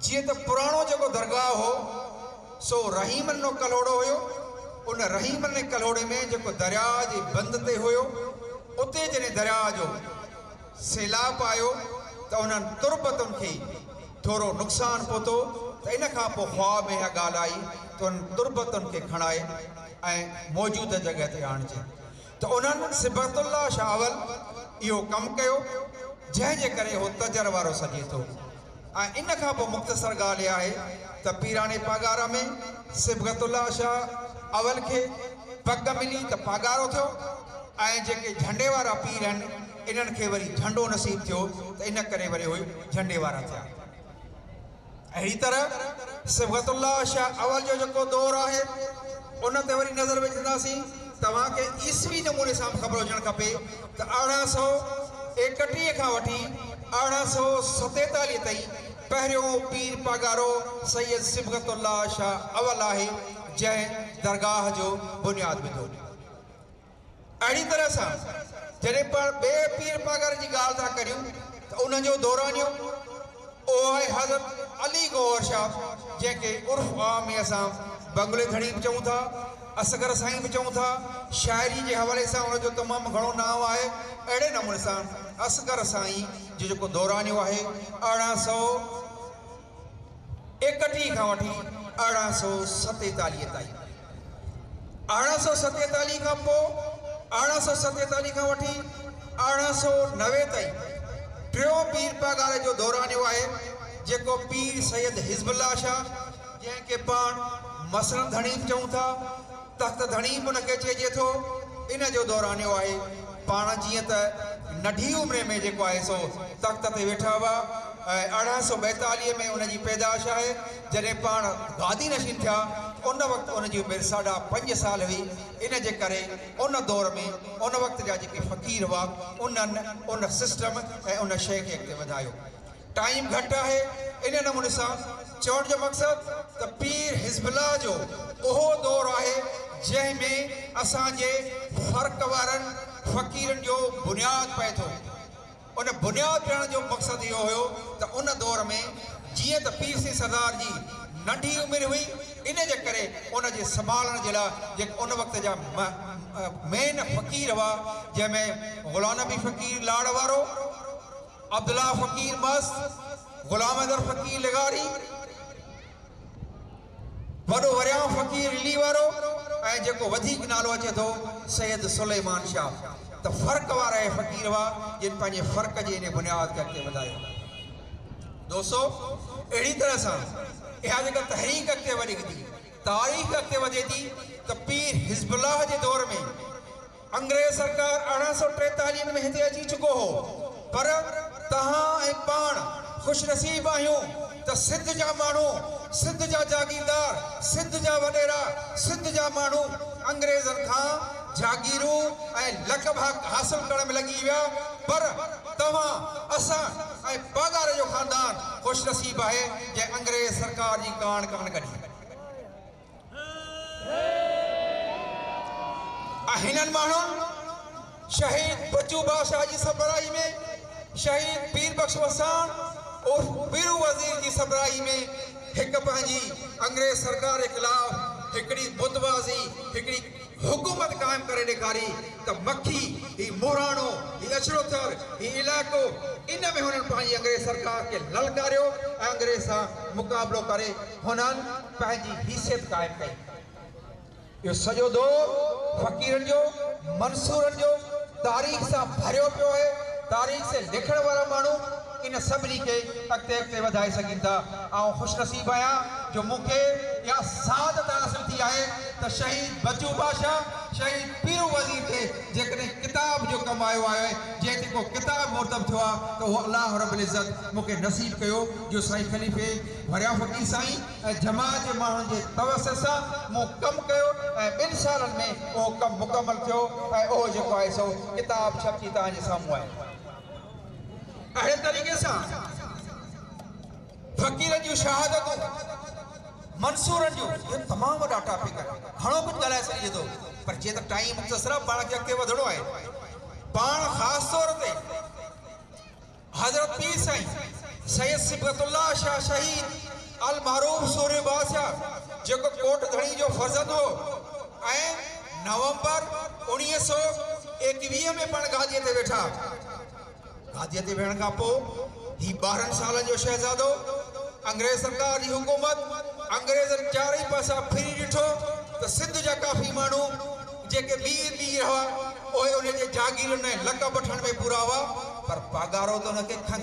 جيئن ته پراڻو جيڪو درگاهه هو سو رحيمڏنو ڪلهوڙو هيو. ان رحيمڏني ڪلهوڙي ۾ جيڪو درياء جي بند تي هيو، اتي جڏهن درياء جو سيلاب آيو ته انهن تربتن کي ٿورو نقصان پهتو ته ان کان پوء خواب ۾ اها ڳالهه آئي ته انهن تربتن کي کڻائي ۽ موجوده جڳهه تي آڻجي ته انهن صبغت الله شاهه اول اهو ڪم ڪيو، جنهن جي ڪري هو تجر وارو سڏجي ٿو. ۽ ان کان پوء مختصر ڳالهه اها آهي ته پيراڻي پاڳارا ۾ صبغت الله شاهه اول کي پڳ ملي ته پاڳارو ٿيو ۽ جيڪي جهنڊي وارا پير آهن انهن کي وري جهنڊو نصيب ٿيو ته ان ڪري وري اهي جهنڊي وارا ٿيا. اهڙي طرح صبغت الله شاهه اول جو جيڪو دور آهي ان تي وري نظر وجهنداسين. توهان کي عيسوي نموني سان به خبر هجڻ کپي ته 1831 کان وٺي 1847 تائين پهريون پير پاڳارو سيد صبغت الله شاهه اول آهي جنهن درگاهه جو بنياد وڌو. اهڙي طرح سان جڏهن پاڻ ٻئي پير پاڳاري جي ڳالهه ٿا ڪريون ته ان جو دورانيو اهو آهي حضرت علي گوهر شاهه جنهن کي عرف عام ۾ اسان بنگلي ڌڻي به چئون ٿا، اصغر سائين به چئون ٿا، شاعري جي حوالي سان ان جو تمام گهڻو نانء آهي. اهڙي نموني سان اصغر سائين جو جيڪو دورانيو آهي 1831 کان وٺي 1847 تائين، 1847 کان پوء 1847 کان وٺي 1890 تائين ٽيون پير پاڳاري جو دورانيو آهي جيڪو پير سيد حزب الله شاهه جنهن کي پاڻ مسند ڌڻي به چئون ٿا، تخت ڌڻي به ان کي چئجي ٿو، ان جو دورانيو آهي. پاڻ جيئن ته ننڍي عمري ۾ جيڪو آهي سو تخت تي ويٺا هئا ۽ 1842 ۾ ان جي پيدائش آهي. جڏهن پاڻ گادي نشين ٿيا ته ان وقت ان جي عمر ساڍا پنج سال هئي. ان جي ڪري ان دور ۾ ان وقت جا جيڪي فقير هئا انهن ان سسٽم ۽ ان شيء کي اڳتي وڌايو. ٽائيم گهٽ آهي ان نموني سان چوڻ جو مقصد ته پير حزب الله جو اهو دور آهي جنهن ۾ اسان جي فرق وارن فقيرن جو بنياد پئي ٿو. ان بنياد پيڻ جو مقصد اهو هيو ته ان دور ۾ جيئن ته پير سين سردار جي ننڍي عمر هئي ان جي ڪري ان جي سنڀالڻ جي لاء جيڪي ان وقت جا مين فقير هئا جنهن ۾ غلام نبي فقير لاڙ وارو، عبدالله فقير مست، غلام حيدر فقير لغاري، وڏو وريام فقير رلي وارو ۽ جيڪو وڌيڪ نالو اچي ٿو سيد سليمان شاهه ته فرق وارا اهي فقير هئا جن پنهنجي فرق جي انهي بنياد کي اڳتي وڌايو. دوستو اهڙي طرح سان اها جيڪا تحريڪ اڳتي وڌي ٿي، تاريخ اڳتي وڌي ٿي ته پير حزب الله جي دور ۾ انگريز سرڪار 1843 ۾ هتي اچي چڪو هو پر توهان ۽ پاڻ خوش نصيب آهيون ته سنڌ جا ماڻهو، سنڌ جا جاگيردار، سنڌ جا وڏيرا، سنڌ جا ماڻهو انگريزن کان جاگيرون ۽ لقب حاصل ڪرڻ ۾ لڳي ويا پر توهان، اسان ۽ پاڳاري جو خاندان خوش نصيب آهي جنهن انگريز سرڪار جي ڪاڻ ڪانه ڪڍي. ۽ هنن ماڻهن شهيد بچو بادشاهه جي سربراهي ۾ شهيد پير بخش وساڻ عرف پيرو وزير جي سربراهي ۾ هڪ پنهنجي انگريز سرڪار جي خلاف هڪڙي متوازي هڪڙي حڪومت قائم ڪري ڏيکاري ته مکي، هي مهراڻو، هي اڇڙو ٿر، هي علائقو، ان ۾ هنن پنهنجي انگريز سرڪار کي للڪاريو ۽ انگريز سان مقابلو ڪري هنن پنهنجي حيثيت قائم ڪئي. اهو سڄو دور فقيرن جو، منصورن جو تاريخ سان ڀريو پيو آهي. تاريخ سي لکڻ وارا ماڻهو ان سڀني کي اڳتي اڳتي وڌائي سگهن ٿا. آئون خوش نصيب آهيان جو مون کي اها سعادت حاصل ٿي آهي ته شهيد بچو بادشاهه، شهيد پيرو وزير تي جيڪڏهن ڪتاب جو ڪم آيو آهي، جنهن تي ڪو ڪتاب مرتب ٿيو آهي ته اهو الله رب العزت مون کي نصيب ڪيو جو سائين خليفي وريا فقير سائين ۽ جماعت جي ماڻهن جي توسط سان مون ڪم ڪيو ۽ ٻن سالن ۾ اهو ڪم مڪمل ٿيو ۽ اهو جيڪو آهي سو ڪتاب ڇپجي توهان جي سامهون آهي. اهڙي طريقي سان فقيرن جون شهادتون، منصورن جون، اهي تمام وڏا ٽاپڪ آهن، گهڻو ڪجهه ڳالهائي سگهجي ٿو پر جيئن ته ٽائيم مختصر آهي پاڻ کي اڳتي وڌڻو آهي. پاڻ خاص طور تي حضرت پير سائين سيد صبغت الله شاهه شهيد المعروف سورهيه بادشاهه، جيڪو ڪوٽ ڌڻي جو فرزند هو ۽ نومبر 1921 ۾ پاڻ گاديء تي ويٺا. گاديء تي ويهڻ کان پوء هي 12 سالن جو شهزادو، انگريز سرڪار جي حڪومت، انگريزن چارئي پاسا ڦري ڏٺو ته سنڌ جا ڪافي ماڻهو جيڪي مير مير هئا، اهي ان جي جاگيرن ۽ لقب وٺڻ ۾ پورا هئا، پر پاڳارو ته ان کي